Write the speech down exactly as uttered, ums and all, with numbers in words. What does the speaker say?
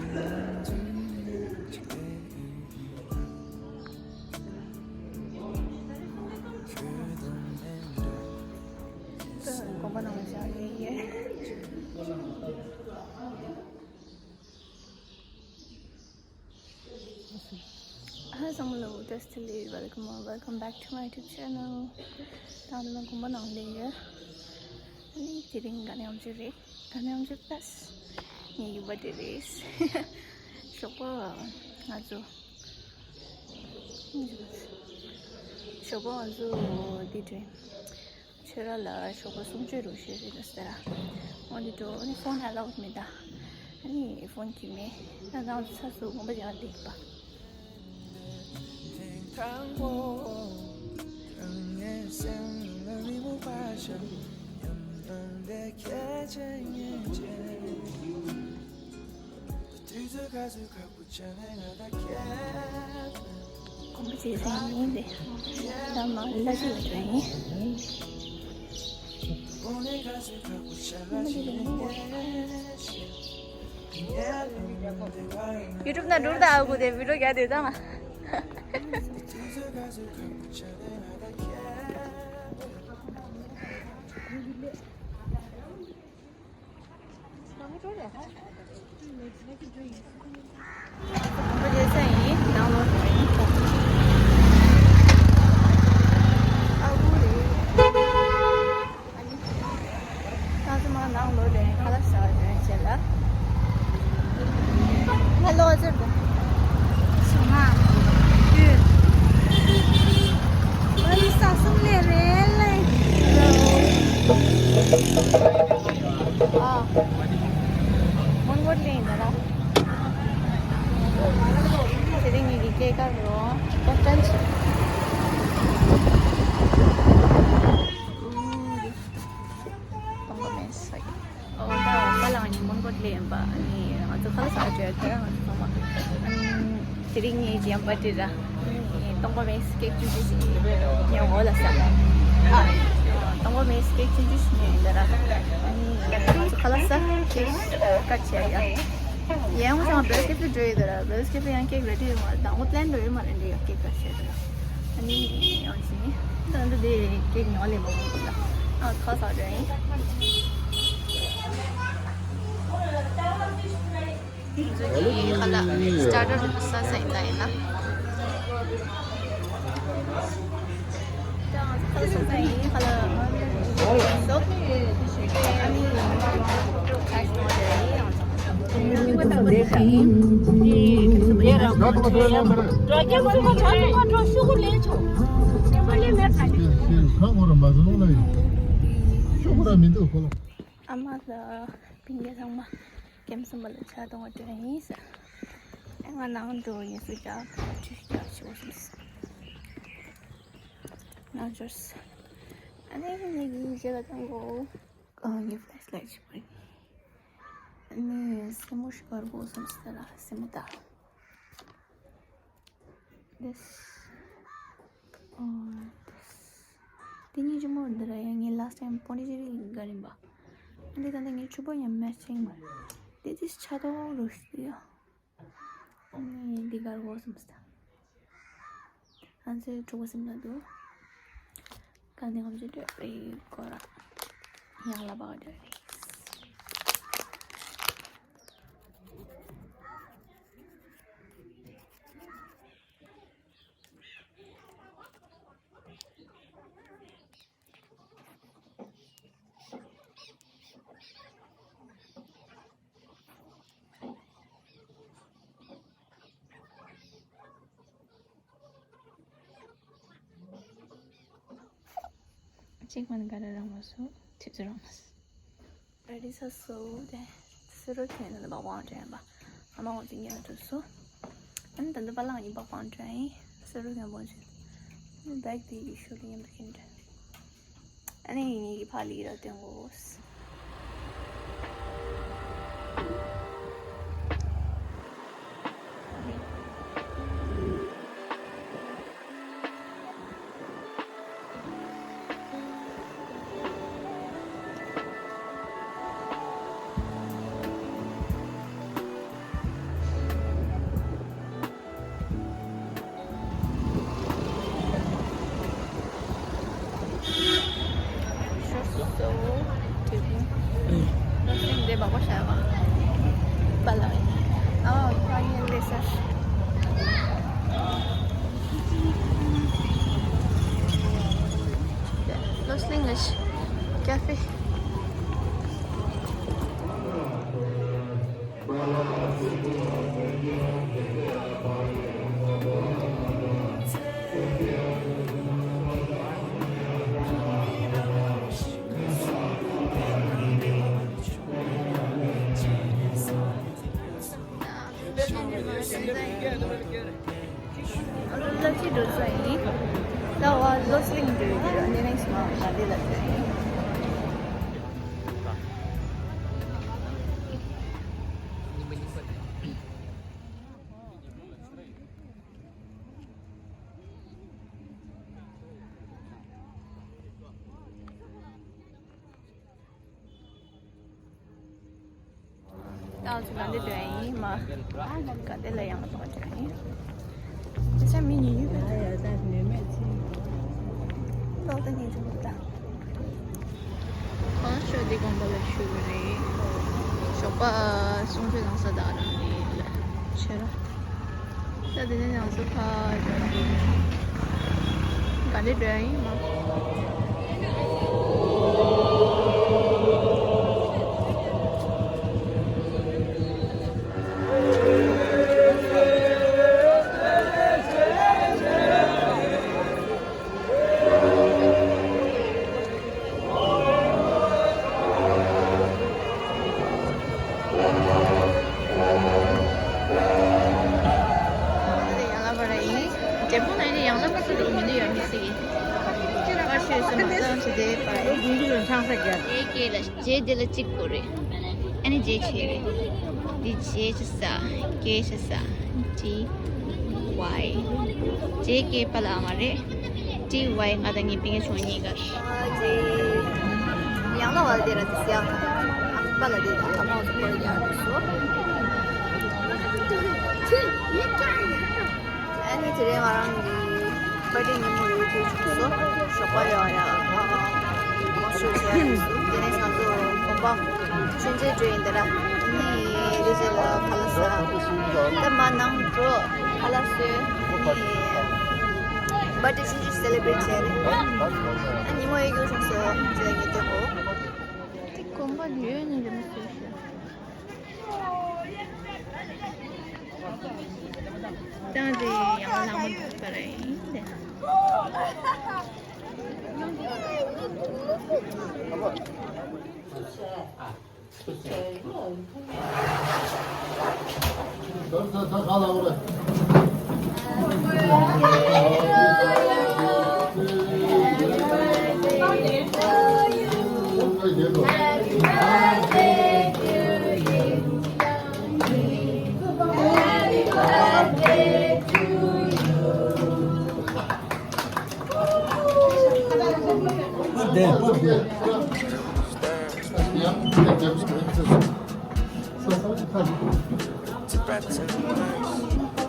དགོན་པ་ནང་བཞག་ཡོད་ཡོད། Hi, hello, Destiny. Welcome or welcome back to my YouTube channel. ད་ང་དགོན་པ་ནང་སླེབས་ཡོད། ཨ་ནི་དེ་རིང་ག་ནས་ཡོང་རྒྱུ་རེད། ག་ནས་ཡོང་རྒྱུ་ལྟ། ངའི་བར་ཐ་ཌེ་རེད། ཞོགས་པ་ང་ཚོ། ཞོགས་པ་ང་ཚོ་འདི་དྲན། ཁྱོད་རང་ལ་ཞོགས་པ་གསུམ་བརྗོད་རོགས་ཞེས་རེད་ཟེར། འོ་འདི་འགྲོ། ཨ་ནི་ཕོན་ཨ་ལའུ་ཌི་མེད་ད། ཨ་ནི་ཕོན་གྱིས་མེད། ད་ང་ཚོ་ཚ་སུ་དགོན་པ་ཅིག་ལ་སླེབས་པ། དགོན་པ་བྱས་ཟིན་ཡིན་ཏེ། ད་མ་ལ་ཅི་ལ་འགྲོ་ཡིན། ཡུ་ཊུབ་ན་འགྲུར་ད་ཨ་གུ་དེ་བི་ཌིའོ་རྒྱག་དེ་ད་མ། ཨ། མོན་གྷོ་ལིང་ཡིན་ད་ར། དེ་རིང་ངེད་ཀྱི་སྐྱེས་སྐར་རོ། ཀེབ་ཊན་ཆེ། སྟོང་པ་མེད་ས་ཡིན། ཨོ་ད་ཁ་ལག་ནི་མོན་གྷོ་ལིང་ཡིན་པ། ནི་ང་ཚོ་ཁ་ལག་ཟ་གྲོས་ཁ་ལག་ང་ཚོ་ཚང་མ། དེ་རིང་ངའི་ཇེམ་པར་ཊི་ར། ངས་སྟོང་པ་མེད་ཀེག་ཆུང་ཆུང་ཞིག་ངས་འོ་ལ་ཟ། ཨ། སྟོང་པ་མེད་ཀེག་ཆུང་ཆུང་ཞིག་ངས་འདི་ར། ཨ་ནི་ང་ཚོ་ཁ་ལག་ཟ། ཀེག་ཀཊ་བྱས་ཡ། ཡང་ང་ཚོ་བེལ་ཀེབ་ཏུ་འགྲོ་ཡོད་དེ་ར། བེལ་ཀེབ་ཏུ་ཡང་ཀེག་རེ་ཌི་ཡོད་མ་རེད། དང་པོ་པི་ལེན་འགྲོ་ཡོད་མ་རེད། འདི་ཡང་ཀེག་ཀཊ་བྱས་དེ་ར། ཨ་ནི་ཡང་ཞིག་ད་འདི་དེ་ཀེག་ཉོ་ལེ་མ་འོང་གི་ལ། ཨ་ཁ་ལག་ཟ་འགྲོ་ཡིན། ཁ་ལག་སི་ཊར་ཊར་ས་ས་ཡིན་ད་ཡིན་ན། ཁ་ལག་ས་ས་ཡིན། ཁ་ལག་སོ། ཨ་མ་ལ་སྤུན་ཀྱག་ཚང་མ། ཀེམ་གསུམ་པ་ལ་ཕྱག་གཏོང་བ་འགྲོ་ཡིན་ཟེར། ཨེ་ང་ནང་འགྲོ་ཡིན་སུ་ཀྱག་ཁྲུས་ཀྱག་ཞུ་བ་སོང་ཟེར། ནང་འབྱོར་སོང་། ཨ་ནི་ངེད་ཀྱི་རྗེས་ལ་བཏང་གོ། ཨ་ངའི་ཕི་ལེཤ་ལའིཊ་ཞིག་པ་ཡིན། ཨ་ནི་སེན་མོ་ཞིག་གར་གོ་སོང་ཟེར་ལ་སེན་མོ་ད། This. Oh, this. དེ་གཉིས་ཅི་མོ་འདི་ར་ཡང་ངས་last time པོན་ཌི་ཅེ་རི་ག་རིམ་པ། འདི་ད་ལྟ་ངས་ཕྱུ་པ་ཡང་matching མ། དེ་དེ་ཆ་ཏོག་རུ་ཞིག་ཡ། ངས་འདི་གར་གོ་སོང་ཟེར། ང་ཚོའི་གྲོགས་པོ་སེམས་ལ་འདུག་ག་ནས་ངམ་ཅི་འདྲ་རེད་གོ་ར། ཡག་ལ་བག་འདྲ་རེད། གཅིག་མ་ནི་ག་རེ་རང་མ་སོ། ཐིབས་ཚོ་རང་མ་སོ། རེ་ས་སོ་དེ། སི་རོ་ཁྱོད་ནི་སྦག་སྦག་དྲན་པ། ཨ་མ་འོ་དེ་ཉན་ཐུབ་སོ། ཨ་ནི་ད་འདི་པ་ལང་ཡིན་སྦག་སྦག་དྲན་ཡིན། སི་རོ་ཁྱོད་པོ་ཆེ། ཨ་ནི་བེག་དེ་ཡི་ཤུ་ལི་ཡིན་པ་ཁྱེད་དྲན། ཨ་ནི་ངེད་ཀྱི་ཕ་ལི་ར་སྟོན་གོ། ཨོ། དེ་བུ། བློ་སེང་འདི་མང་པོ་བྱ་བ། པ་ལ། ཨོ། ཁ་ཡེ་ལེ་སར། བློ་སེང་ལེ་ཤ། ཀ་ཧྥེ། ད་ང་ཚོ་ག་འདྲ་འགྲོ་ཡ་ཡིན་མ། ག་འདྲ་ལ་ཡང་ལ་འགྲོ་ཡ་ཡིན། དེ་ས་མི་ཉུང་ཉུང་བས། ད་ནུས་མེད་ཚེ། ཏོག་ཙམ་སྙིང་རྗེ་མོ་ད། གང་ཤོད་དེ་དགོན་པ་ལ་ཞུ་གི་རེད། ཞོགས་པ་གསུང་ཆོས་གནང་ས་དག་རང་རེད་ལ། ཆེ་ར། ད་དེ་ནས་ང་ཚོ་ཕར་འགྲོ་ཡ་ཡིན། ག་འདྲ་འགྲོ་ཡ་ཡིན་མ། ཡང་ལ་བ་ར་ཡིན། འབྲས་སྤུངས་ནང་ནས་ཡང་ལ་བ་སུ་འགྲོ་མི་འདུག་ཡང་མི་སྲིད་ཀྱི། ཕར་ཤོད་སུ་མ་ཚང་ཆུ་དེ་པ་ཡིན། ཨེ་ཀེ་ལ་ཇེ་དེ་ལ་གཅིག་དགོས་རེད། ཨ་ནི་ཇེ་ཆེ་རེད། འདི་ཇེ་ཆེ་ས། ཀེ་ཆེ་ས། ཇི། ཝའི། ཇེ་ཀེ་པ་ལ་མ་རེད། ཏི་ཝའི་ང་དང་ངའི་སྤུན་ཀྱག་ཆུང་གཉིས་ཀ། ཨ་ཙི། ཡང་ལ་བ་དེ་ར་དེ་སི་ཡང་། ཨ་པ་ལ་དེ་དང་ཨ་མ་འོ་ཚོ་ཁོར་ཡང་དུ་སོ། ཨ་ནི་དེ་རིང་ང་རང་གི་པར་ཏི་ཉིན་མོ་རེད་དུས་ཚོད་སོ། ཞོགས་པ་རེད་བ་ཡ། ཨ་མ་ཞུ་བྱས་སོ། དེ་ནས་ང་ཚོ་གོམ་པ། ཆུན་ཆེ་བྲོས་ཡིན་ད་ར། ནི་རེ་ཞེ་ལ་ཁ་ལག་ཟ། ད་མ་ནང་འགྲོ། ཁ་ལག་ཟོས། ནི་བར་ཐི་ཌེ་ཆུན་ཆེ་སེ་ལེ་བྷི་རེ་ཊི་བྱས་ནས། ཨ་ཉི་མ་ཡོད་རྒྱུ་བྱུང་སོ་ཅེས་ངས་བསྟན་གོ། དེ་གོམ་པ་ཡོད་ནི་རེད་མ་ཟོས་ཤག་ད་དེ་ཡང་ལ་ལྷག་མ་འདུག་པ་རེད་ཡིན་ཏེ། Tibetan